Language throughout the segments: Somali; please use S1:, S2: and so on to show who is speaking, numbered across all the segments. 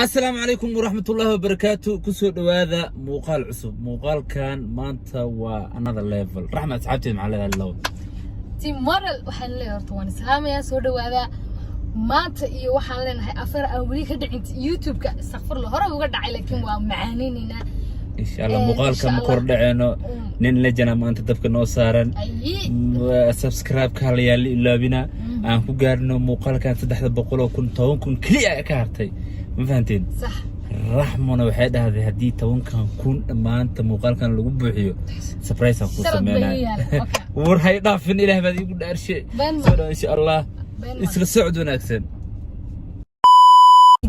S1: Asalaamu calaykum waraxmatullaahi wabarakaatu. Kusoo dhowaada muuqaal cusub. Muuqaalkan maanta waa another level. Raxma, asxaabteed maxaa leedahay labo?
S2: Team Model waxaan leeyahay, horta waan islaamayaa, soo dhawaada. Maanta iyo waxaan leenahay afar aan weli ka dhicin YouTube-ka. Istakfurla, hore uga dhacay, laakiin waa macaaneyneynaa.
S1: Insha Allah. Muuqaalka
S2: insha
S1: ma
S2: Allah.
S1: kor dhaceeno. Nin lejana maanta dabka noo saaran.
S2: Ayi.
S1: Subscribe-ka halayaa la ilaabina. Aan ku gaarno muuqaalkan 300,000, 10,000 keliya ka hartay, ma fahanteen?
S2: Sax.
S1: Raxmona waxay dhahday haddii 10,000 maanta muuqaalkan lagu buuxiyo, surprise aan ku
S2: Sharad bay
S1: sameynaya.
S2: ii yaala. Okay.
S1: War hay dhaafin, ilaah baad iigu dhaarshe.
S2: Been ma.
S1: Soo dhaw, insha Allah.
S2: Been ma.
S1: Isla socod wanaagsan.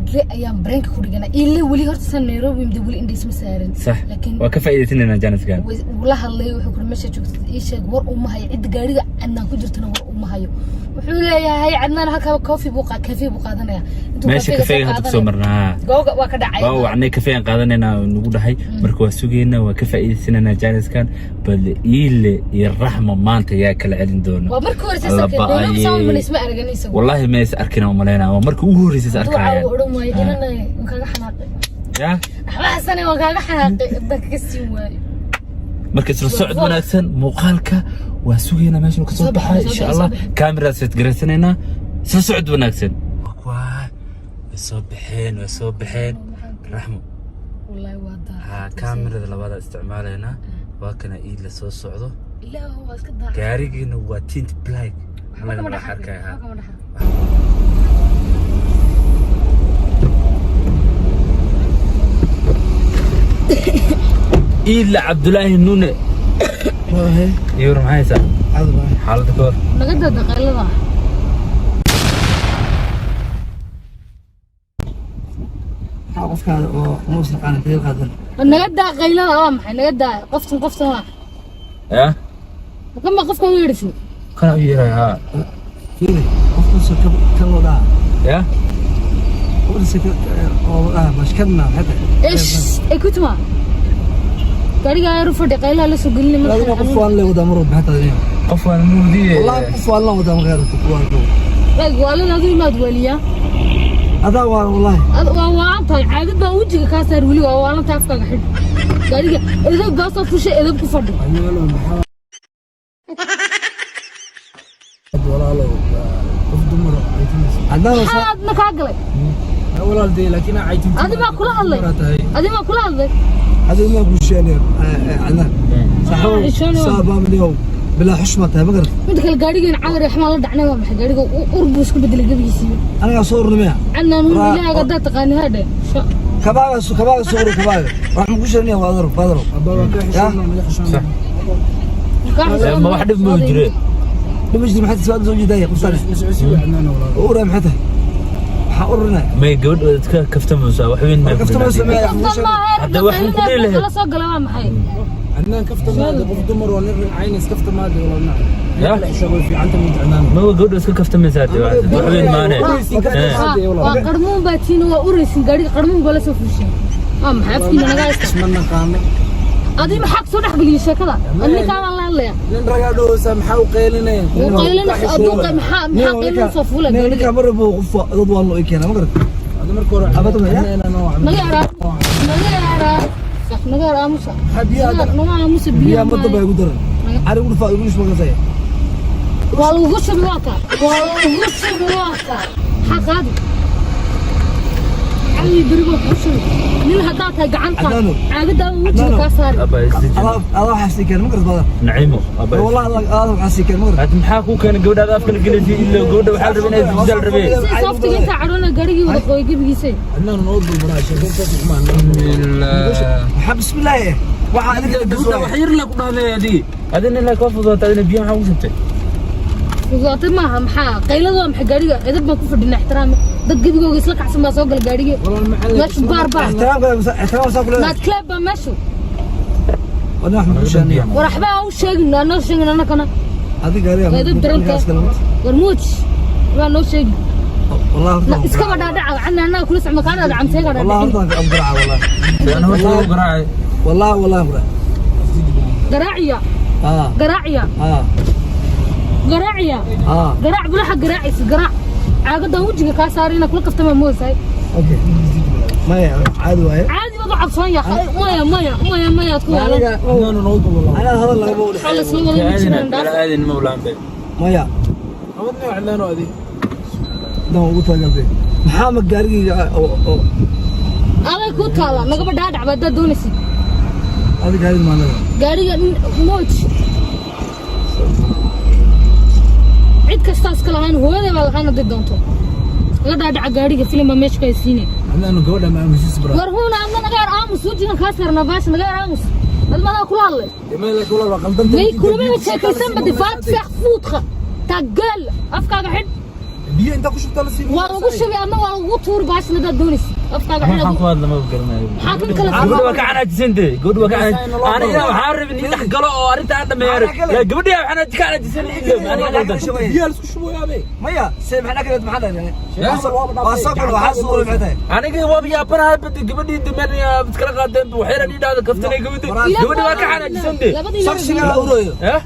S2: Ile ayaan bareenka ku dhiganaa. Ile weli horta san Nairobi mid weli indhays ma saarin.
S1: Sax.
S2: Laakiin
S1: waa ka faa'iidaysanaynaa jaaniskan.
S2: Wuu la hadlay, wuxuu kuri meesha joogtid ii sheeg. War uma hayo cidda gaariga Cadnaan ku jirtana, war uma hayo. Wuxuu leeyahay Cadnaan halkaa coffee buu coffee buu qaadanaya. Intuu
S1: meesha
S2: coffee-ga soo
S1: kafeega hadda kusoo
S2: qaadanayo-
S1: marnaa.
S2: Googa waa ka dhacay.
S1: Waa wacnay, kafee aan qaadanaynaa nagu dhahay. Marka waa sugaynaa, waa ka faa'iidaysanaynaa jaaniskan. Bal Iile iyo Raxma maanta yaa kala celin doona?
S2: Waa markii hore
S1: Alla
S2: sasarka Nairobi
S1: ba'ayey.
S2: sama mana isma aragan isagu.
S1: Wallaahi ma is arkin umalaynaa, waa markii ugu horreysay is
S2: Hadduu caawa
S1: arkayaan.
S2: odhan waayo inana waan kaaga xanaaqay.
S1: Ya.
S2: Waxba xasane, waan kaaga xanaaqay haddaan kaga siin waayo.
S1: Marka isla socod wanaagsan. Muuqaalka waa sugaynaa meeshan kasoo
S2: Soo
S1: baxay.
S2: baxay, soo
S1: insha
S2: baxay,
S1: Allah.
S2: Soo baxay.
S1: Camera set garaysanaynaa. Isla socod wanaagsan. Waa way soo baxeen, way soo baxeen, Raxmo.
S2: Wallaahi waa daa.
S1: Ha, kaamirada labaada isticmaalaynaa. Waa kana Iidla soo socdo.
S2: Ilaahu waa iska daa.
S1: Gaarigiina waa tint black.
S2: Waxba kama
S1: Lagama
S2: dhex
S1: dhex
S2: arkay.
S1: arkaya.
S2: Waxba kama dhex arkay.
S1: Iidla Cabdulaahi Nune iyo war, maxay haysaa xaaladda ka hor?
S2: Naga daa daqaylada.
S3: Qofkaada oo muus naqaana daliil qaadan.
S2: Naga daa qaylada, waa maxay? Naga daa qoftan, qoftan waa.
S1: Ya.
S2: Kama qofkan u yeedhisin.
S1: Kana u yeeray ha.
S3: Fiiri, qofkaas kan loo dhaha.
S1: Ya.
S3: Qofkaas oo loo dhaha mashkadna maxay tahay?
S2: Ish ekutma gaariga ayar u fadhi, qaylaha la soo gelinay.
S3: Adiga
S2: Marka
S3: qof waan la wadaa mar walba maxay tahay?
S1: Qof waan mudiye.
S3: Wallahi qof waan la wadaa mar walba kuwa.
S2: Like waalada adu imaad waaliyaa.
S3: Adaa waa wallahi.
S2: Ad waa waalan tahay, caagad baa wejiga kaa saar. Weli waa waalan tahay, afkaaga xidh. Gaariga edeb baa soo fushay, edeb ku fadhi.
S4: Walaalow, qof dumar oo caytinaysa.
S3: Cadaan.
S2: Maxaa adna kaa galay?
S4: Walaal dee, laakiin caytinta.
S2: Adi baa kula hadlay, adi baa kula hadlay.
S3: Adiga ma bulsheen cadaan
S2: Xishoon.
S3: saaxiib saabaa bilaa xushma tahay, ma garat?
S2: Mid kale, gaarigeena cawar xamaa la dhacnay. Waa maxay gaariga ur buu isku bedelay gebigiisiiba.
S3: Aniga soo ururmaya.
S2: Cadnaan ilaahaga haddaad taqaani hadhe.
S3: Kabaaga kabaaga soo urur kabaaga wax ma ku sheegnaya waa adar badar.
S4: Abba waa ka xishoona, naga xishoona.
S1: Ma wax dhib ma jire?
S3: Dhib jir, maxay soo soo jiiday qoftaan?
S4: Iscusub cadnaan, walaal.
S3: Uray maxay tahay? Waxaa ururinaya.
S1: May gabadh iska kaftamaysaa, wax weyn ma
S3: Kaftamaysa ma.
S1: Hadda waxaan ku dhihi lahayd.
S2: La soo gala waa maxay?
S4: Cadnaan kaftamaade, qof dumar oo nin caynays kaftamaade, walaal macna.
S1: Ya?
S4: Kala xishood way fiicanta mid cadnaan.
S1: Ma gabadh iska kaftamaysaa dee, wax weyn maane.
S2: Waa qarmuun baa tiina, waa uraysin. Gaariga qarmuun baa la soo fuushay. Waa maxay afkiina naga haysta?
S4: Isma naqaano.
S2: Adi maxaa kusoo dhex geliyey sheekada? Ninkaa baan la hadlaya.
S4: Nin ragaa dhowsa maxaa u qaylinaya?
S2: Wuu qaylinaysa adduunka. Maxaa qaylin soo fuula gaariga?
S3: Ninka mar buu qof dad waa loo keenaa, ma garat?
S4: Hada marka hore
S3: Abba dumar, ya?
S4: cadnaan oo
S2: Naga yaraa, naga yaraa, sax, naga yaraa, aamusa.
S4: Biyaha
S2: naga aamusa.
S3: Biyaa
S2: Biyaha
S3: madda baa igu daran cari ugu dhufaa igu shubakasay.
S2: Waa lagugu shubi, waa kaa, waa lagugu shubi, waa kaa. Maxaa qaadi cali berigo kugu shubi? Nin haddaad tahay gacanta
S3: Cadnaano.
S2: caagadaada wejiga
S3: Cadnaano.
S2: kaa saari.
S1: Abba isdiji.
S3: Adaa adaa waxaa sii keenay, ma garat badan?
S1: Naciimo abba.
S3: Wallahi adaa waxaa sii keenay, ma garat?
S1: Hadda maxaa kuu keenay gabadhaada afka la gelisay? Ilo gabadha waxaa la rabay inay isbitaal rabay.
S2: Si softiga intaa cadhoona gaarigii wada qooy gebigiisay.
S4: Cadnaan noo dulmaraa sheekada kumaan.
S3: Maxaa bismillaahi eh waxaa adiga
S1: Gabadha wax yar la ku dhahday adigi adina ilaa koo fududaatay, adina biyaha maxaa ugu shubtay?
S2: Fududaatay maaha. Maxaa qaylada? Waa maxay gaariga? Edab baan ku fadhinaa, ixtiraami. Dad gebigooga isla kacsan baa soo gala gaarigii.
S4: Walaal macallin.
S2: Meeshu baar baar.
S3: Ixtiraamka ixtiraam saa ku leedahay.
S2: Night club baa meeshu.
S3: Wadna wax ma ku sheegnay.
S2: War waxba aan u sheegin, aan noo sheegin annakana.
S3: Adiga gaariga.
S2: Edab daranta. War muuj, waxbaa noo sheegin.
S3: Wallahi horta
S2: iskaba dhaadhaca cana, annaga kula socma kaa dhaadhaca seega
S3: wallahi
S2: dhaadhacin.
S3: Horta aan garaaca wallahi.
S1: Ana horta ugu garaacay.
S3: Wallahi wallahi bra.
S2: Garaaciya.
S3: Ah.
S2: Garaaciya.
S3: Ah.
S2: Garaaciya.
S3: Ah.
S2: Garaac bulaxa, garaacaysa garaac. Caagadan wejiga kaa saaray inaa kula kaftama moosahay.
S3: Okay. Maya, caadi waaye.
S2: Caadi baad u cabsoon yaa. Maya, maya, maya, maya, aad ku waalan.
S3: Aniga
S4: Adnaanu nabad wallah.
S3: anaa hadal lagama u
S2: Waxaa la
S3: dhexeeyo.
S2: soo wada ma jiraan
S1: Kala
S2: dhaaf.
S1: aadin mawlaan be.
S3: Maya.
S4: Nabad nin Cadnaano adi.
S3: Dan ugu talagaltay maxaa ma gaarigayga oo
S2: Aday kuu taala, nagaba dhaadhac ba haddaad doonaysid.
S3: Adi gaari maanada.
S2: Gaariga mooj. Cid kastaa iska lahaan, hooyaday baa lahaan hadday doonto. Iskaga dhaadhaca gaariga, filim baa meesha ka haysiine.
S4: Cadnaanu gabadha ma aamusiis bro.
S2: War huuna, adna naga yar aamus, wejigan kaa saarnaa baasha, naga yar aamus. Dad madaa kula hadlay.
S4: Ima la kula waa qaldan.
S2: May kulama sheekaysan ba difaat feex fuudka. Ta gueule, afkaaga xidh.
S4: Biyo inta ku shubta la siin.
S2: Waa lagu shubi ama waa lagu tuuri baashan haddaad doonaysid. Afkaaga xidh.
S1: Waxaan ku hadla ma garanayo.
S2: Maxaa kan kale?
S1: Gabadha waa ka canaajisante, gabadha waa ka canaaj. Aniga waxaan rabin in dhex galo oo arrinta aan dhameeyo. Yaa gabadhi waxaan ka canaajisan aniga qaldan.
S4: Biyo la isku shubo yaabe.
S3: Maya, se maxaa kale, maxaa dhahay? Waa soo kale, waxaa soo maxay tahay?
S1: Aniga waa yaabanahay badi gabadhii dameen iskala qaadeen, waxyar aan idhaahdo kaftanay gabadhi. Gabadhi waa ka canaajisante.
S3: Saksiga urooyo.
S1: Eh,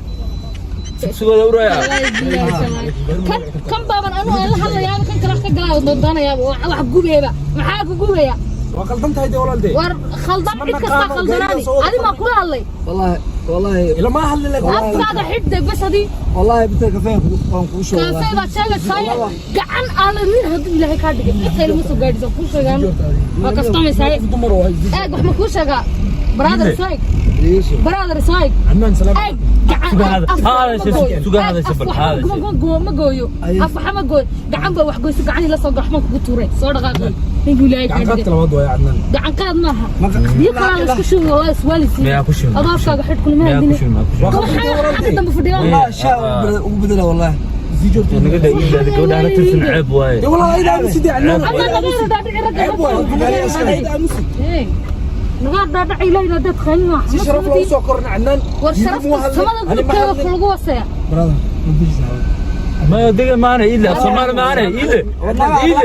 S1: sigooda uraya.
S2: Kan kan baaban anu aan la hadlayaaba, kan kale wax ka galaa doonayaaba oo wax gubeeba, maxaa ku gubaya?
S4: Waa qaldan tahay de walaal de.
S2: War khaldan, cid kastaa khaldanaani, adi maa kula hadlay?
S3: Wallahi, wallahi.
S4: Ila ma hadli leh.
S2: Afkaaga xidhde bas adii.
S3: Wallahi bita kafee waan kuu soo.
S2: Kaafee baad sheegaysaa, gacan aan la nin hadduu Ilaahay kaa dhigay xitaa ilma soo gaadhisa kuu sheegaan, waa kastamaysaa.
S4: Dumar waa.
S2: Eeg, wax ma kuu sheegaa, brother? Saig, brother, saig.
S4: Cadnaan salaam.
S2: Eeg, gacan
S1: Suga hada- suga hadasha bal, hadasha.
S2: Ma gooyo, af waxa ma gooyo, gacan baa wax goyso, gacanii la soo gaxman kugu tuuray, soo dhaqaaqay ninkuu Ilaahay kaa
S4: Gacan
S2: dhigay.
S4: qaadka labaad waa Cadnaan.
S2: Gacan qaad maaha, biyo kalaa la isku shubi, wallahi iswaalisi.
S1: Miyaa ku shubin?
S2: Adoo afkaaga xidh kulma
S1: Miyaa ku
S2: hadine.
S1: shubin? Miyaa ku shubin?
S2: Waxaa xagga dambe fadhiyaa.
S3: Wallahi shaa ugu bedela wallahi.
S4: Sii joogto.
S1: Naga daa iilaada gabadha hala tirsan, ceeb waaye.
S4: De wallah ayda aamusi de Cadnaan.
S2: Ama naga yara dhaadhici ragga.
S4: Ceeb waay. Ayda aamusi.
S2: Naga dhaadhaci, Ilaahay haddaad khaalin wax.
S4: Si sharaf loo soo korna Cadnaan.
S2: War sharafta samada gurkeeda ku lagu wasaya.
S3: Brother, ma bijisa.
S1: Ma diga maana iile af Soomaali maana iile iile.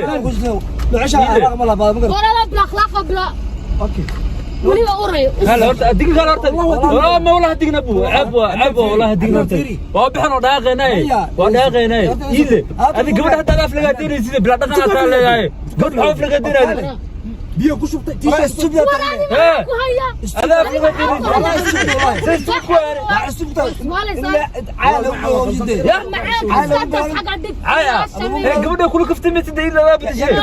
S3: Nolosha akhlaaq ma laha ma garan.
S2: War adaa bila akhlaaqa bila.
S3: Okay.
S2: Weliba uray.
S1: Hal horta diga kale horta walaa ma walaha digna bu ceeb waa, ceeb waa walaha digna horta waa bixin oo dhaaqaynay, waa dhaaqaynay iile. Adi gabadha hadda af laga diinaysid bila dhaqan aad leeyahay, gabadha maxaa af laga diinaysid?
S4: Biyo ku shubtay.
S3: Wallahi istubda.
S1: Eh.
S2: Ku haya.
S1: Ada af laga diinaysid.
S3: Wallahi istubda wallahi.
S1: Say ku waare.
S3: Waa istubda.
S2: Iswaalaysaa.
S3: Caala u jidde.
S1: Ya.
S2: Macaan kastaataas xagga dhig.
S1: Caya ee gabadha kula kaftamaysid iile adaa bedeshay,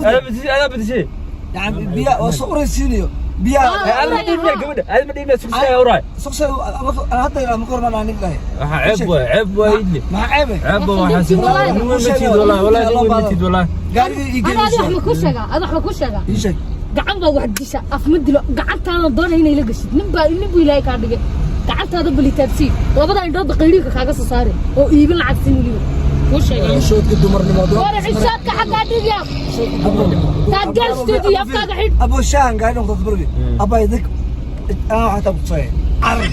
S1: adaa bedeshay, adaa bedeshay.
S3: Yani biya waa soo uraysiinayo. Biya.
S1: Aad ma dhiibna gabadha, aad ma dhiibna sugsiga uraay.
S3: Soo hadda ila ma kormaan aan dhahay.
S1: Waxa ceeb waa, ceeb waa iile.
S3: Maxaa ceebe?
S1: Ceeb waa waxaa si matid wallahi, wallahi nin matid wallahi.
S3: Gaariga ii
S2: Ada adi wax
S3: geeyay.
S2: ma kuu sheegaa? Ada wax ma kuu sheegaa?
S3: Ii sheeg.
S2: Gacan baa wax disha, af ma dilo. Gacantaada doonay inay la gashid, nin baa, nin buu Ilaahay kaa dhigay. Gacantaada balitaabsii, labada indhoodda qayriinka kaaga soo saari oo iibin lacag siin weliba kuu sheegaa.
S4: Shoodka dumarnimo.
S2: War xishoodka xaggaa dhigya taagaal studio, afkaaga xidh.
S3: Abo shaahan gaari noqdo barbi. Abay dik ana waxa taa ku soo. Carar.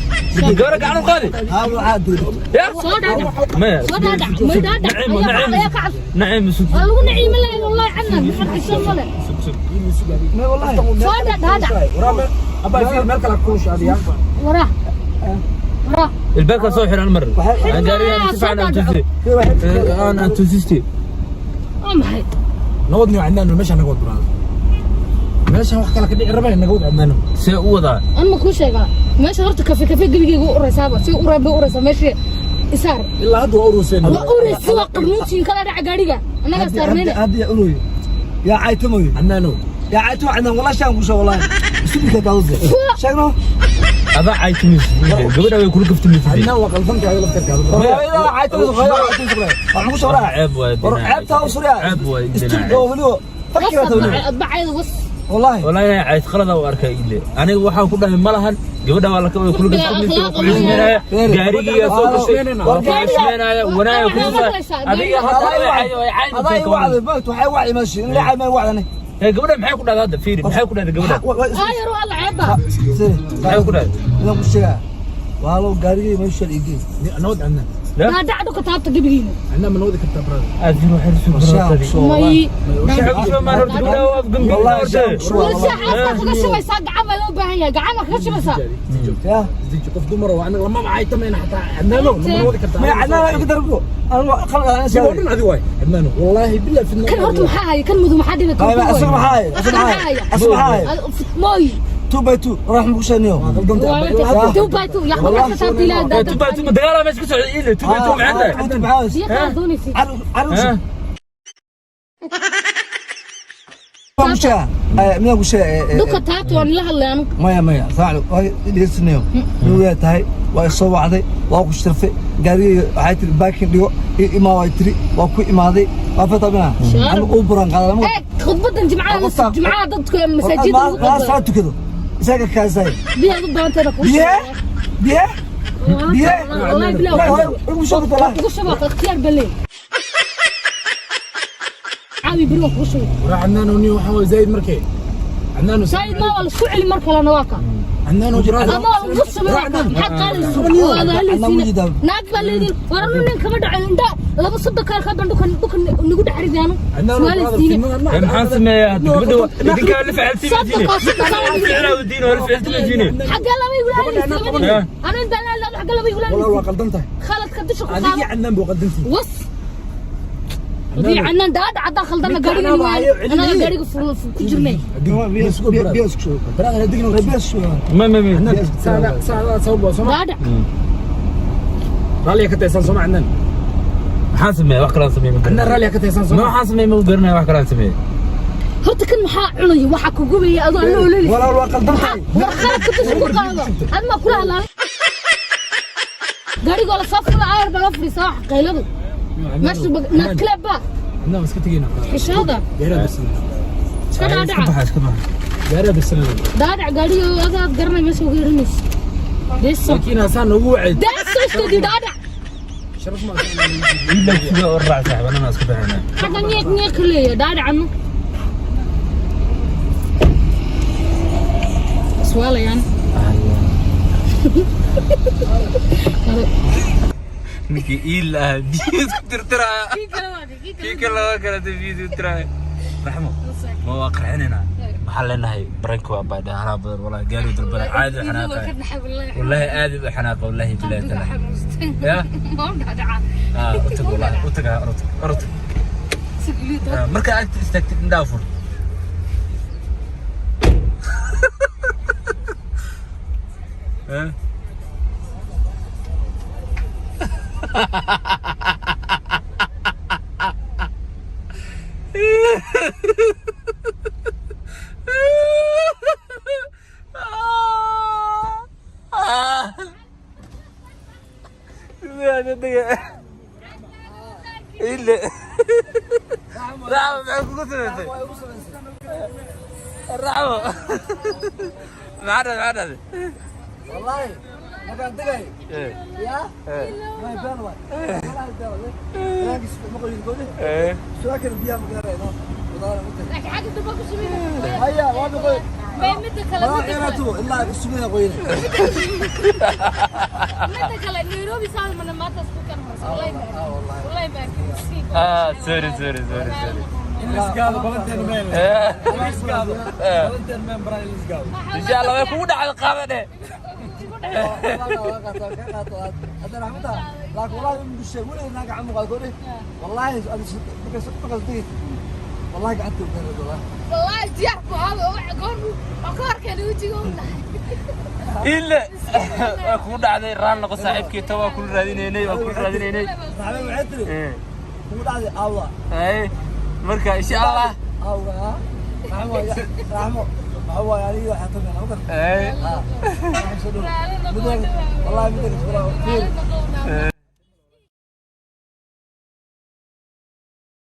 S1: Gabadha gacan u qaadi.
S3: Ha waxa doodo.
S1: Ya.
S2: Soo dhaadhac.
S1: Maya.
S2: Soo dhaadhac, may dhaadhac.
S1: Naciimo,
S2: ayaa
S1: Naciimo.
S2: ayaa ka cabs.
S1: Naciimo, sug.
S2: Waa lagu naciimo lahayn wallahi, Cadnaan maxad xishood male.
S1: Sug, sug.
S3: Ma wallahi.
S2: Soo dhaadhac.
S4: Waraame abaa fiir meel kale ku shaadiya.
S2: Waraa, waraa.
S1: Albaabka soo xiran mar. Aan gaariga si fiican aan tusi. Aan tusisti.
S2: Waa maxay?
S4: Nabad niyo Cadnaan, meesha naga wad brother. Meesha wax kale ka dhici rabeen, naga wad Cadnaan.
S1: See u wadaa?
S2: An ma kuu sheegaa? Meesha horta kafe kafe gebigeyga u uraysaaba, si uray bay uraysaa meesha isaar.
S4: Ilaa hadda waa uruseen.
S2: Waa uraysi, waa qarmuuntiin kala dhaca gaadhiga annagaa saarnayna.
S3: Hadda ya uroy. Ya caytamayo.
S4: Cadnaano.
S3: Ya caytamo Cadnaan wallahi shaahan ku soo wallahi. Istubka daawde. Sheegno.
S1: Adaa caytimis gabadha way kula kaftamaysid.
S4: Cadnaan waa qaldan tahay laftarkaada.
S3: Hooyada caytamo hooyada. Waxaan ku soo raac.
S1: Ceeb waay.
S3: War ceebta u suriya.
S1: Ceeb waay.
S3: Istubka oo waliba fakira tawli.
S2: Adbacayda was.
S3: Wallahi.
S1: Wallahi inay cayd qalada u arkay ile. Aniga waxaan ku dhahay ma lahan gabadha waa la way kula kaftamaysid, waa ku xismeynaya gaarigiiga soo gashay, waa ku xismeynaya wanaaga ku tusaa adiga hadda way cay way cay.
S3: Adaa i wacday maagta, waxay wacday meesha in la cay ma wacdani.
S1: Ee gabadha maxay ku dhahday hadda? Fiiri, maxay ku dhahday gabadha?
S2: Aayaro alla ceebba.
S1: Maxay ku dhahday?
S3: Inaan ku sheegaa waalo gaarigay meesha ii geey.
S4: Nabad Cadnaan.
S2: Dhaadhac dhulka taabta gebigiina.
S4: Cadnaan ma noodi kartaa, brother?
S1: Aad ruux soo
S3: Washaa.
S2: May.
S1: Shacab ma horta gabadha waa afgambi.
S3: Wallahi
S1: Horta.
S3: shacab shuba.
S2: Warshaax afka kaga shubaysaa, gacan baa loo baahan yahay, gacan baa kaga shubaysaa.
S3: Ya.
S4: Isdeji, qof dumar oo anaga lama macaytamayna xataa. Cadnaano, nama noodi kartaa?
S3: Ma cadnaan igu darbo. Anigu qalad aan
S4: Si oo dhan adi waay, Cadnaano, wallaahi billahi fidna.
S2: Kan horta maxaa haya? Kan mudu maxaa dhibay?
S3: Ay, asaga maxaa haya? Asaga maxaa haya? Asaga maxaa haya?
S2: Mooy.
S3: 2 by 2 راح مقشانيو.
S4: Waa qaldanta.
S2: Two by two yaa ka taabta ilaa.
S1: Two by two ma dagaal meesha ka socda ile? Two by two maxay tahay?
S2: Biyo kala doonaysid.
S1: Ha?
S2: Dhulka taabta, waan ila hadlay anu.
S3: Maya, maya, saac waa dhegeysanayO nuugaa tahay, waa soo wacday, waa ku sharfay gaarigayga. Waxay tiri baakin dhigo ii imaa, waa tiri waa ku imaaday, waa fatabina anigu uu buran qaada lama.
S2: Eeg khudbadan jimcaha, jimcaha dadka masaajidda lagu
S3: maa
S2: khudbado.
S3: Saa tukado isaga kaasay.
S2: Biyaad u baahantayna kuu.
S3: Biye biye biye.
S2: Wallahi bilaw.
S3: Ugu soo gudbaa.
S2: Ugu shubo, ikhtiyaar baa leeyahay. Caawi beri waan kugu shubay.
S4: Waraa Cadnaano, nin waxaa waay zaid markee Cadnaano.
S2: Saayid ma waa la isku celi mar kalena, waa ka.
S4: Cadnaano, brother.
S2: Ama waa lagu shubay, waa ka. Maxaad qaadaysa? Waad halaysiina. Naag baa leediin. War anu nin kama dhaco indha laba soddon kaar ka ban dhukan dhukan nagu dhex ridaano.
S4: Cadnaano, brother.
S2: Su'aalaysiina.
S4: Fidnadan ma
S1: Maxaan sameeyaa gabadha? Idinkaa la ficiltimajiine.
S2: Soddon soddon.
S1: Ficilaa diin oo la ficiltimajiine.
S2: Xagga laba igula hadlaysa laba nin. Anu intaan la hadlo xagga laba igula
S4: Wallahi waa
S2: hadlaysa.
S4: qaldan tahay.
S2: Khaladka dusha ku
S4: adigii
S2: qaado.
S4: Cadnaan buu qaldantihi.
S2: Was. Hadii Cadnaan daadhac haddaan khaldana gaariga
S4: Ninka
S2: waayo.
S4: anaa
S2: Anaga gaariga ku jirnay.
S3: Biyo biyo isku shubo.
S4: Brother, adigna
S3: Biyo isku shubo.
S1: Ma ma ma.
S4: Cadnaan, saada saada sabab waa soma.
S2: Daadhac.
S4: Raalliga ka tahay soma, Cadnaan?
S1: Maxaan sameeyaa? Wax kalaan sameeyaa ma
S4: Cadnaan,
S1: garanayo.
S4: raalliga ka tahay
S1: Ma
S4: soma.
S1: waxaan sameeyaa ma garanayo, wax kalaan sameeyaa.
S2: Horta kan maxaa cunaya? Waxaa ku gubaya adoo alla ololeysa.
S3: Walaal, waa qaldan tahay.
S2: War khaladka dusha ku qaado. Ad ma kula hadlaan. Gaarigoo la soo furo, ayar baa la fadhiisaa wax qayladu. Meesha naad club ba.
S4: Cadnaan, waa iska tegaynaa.
S2: Xishooda.
S4: Gaaraa bisan.
S2: Iska
S1: Iska
S2: dhaadhaca.
S1: baxa, iska baxa.
S4: Gaaraa bisan.
S2: Dhaadhac gaariga, adaad garanay meesha uga yeeranayso. Deeso.
S4: Laakiin hasaan noogu wacay.
S2: Deeso iska dii dhaadhac.
S4: Sharaf ma.
S1: Ila kuga oo raac saaxiib, anana iska baxayna.
S2: Xagga ñeek ñeek leeyahay dhaadhacano. Iswaalayaan.
S1: Ninkii iil ahaa biyo isku tirtiraya. Kii kale waa kale biyo isku tirtiraya. Raxmo, ma waa qarxinaynaa. Maxaan leenahay? Baranka waa baadhay halaa badan, wallahi gaari dalbana caadi u xanaaqa. Wallahi aad u xanaaqa, wallahi billahi taala. Ya? Ah, u tag, wallahi u tag, orod orod. Marka aad istaagtid indhaha fur. Eh? Ile. Raxmo, maxay kugu samaysay? Raxmo. Maxaa dhacday? Maxaa dhacday?
S3: Wallahi markaan tagay ya ma been waay, wallahi been waay. Raagis ma qoyin gooni. Su'aal biyaha ma garanayno wadada u tagay.
S2: Laakiin xagga dambe ku shubay.
S3: Haya, waa qoy.
S2: May midda kale,
S3: waa
S2: midda kale.
S3: inaa tubo ilaa isumina qoyne.
S2: Midda kale Nairobi saan mana maanta isku kan hoose. Wallahi baa. Wallahi baa.
S1: Ah, sorry, sorry, sorry, sorry.
S4: In la isgaado balanteena meel. In la isgaado balanteena meel baraa, in la isgaado.
S1: Insha Allah way kugu dhacday qaadane.
S3: والله قعدت والله.
S2: Wallahi diyaar ku ahaa oo goor oo ka arkay wajiga u nahay.
S1: Ile waa kugu dhacday, raal noqo saaxiibkii, ta waa kula raadinaynay, waa kula raadinaynay. Ay, marka insha Allah. Ay.
S3: والله.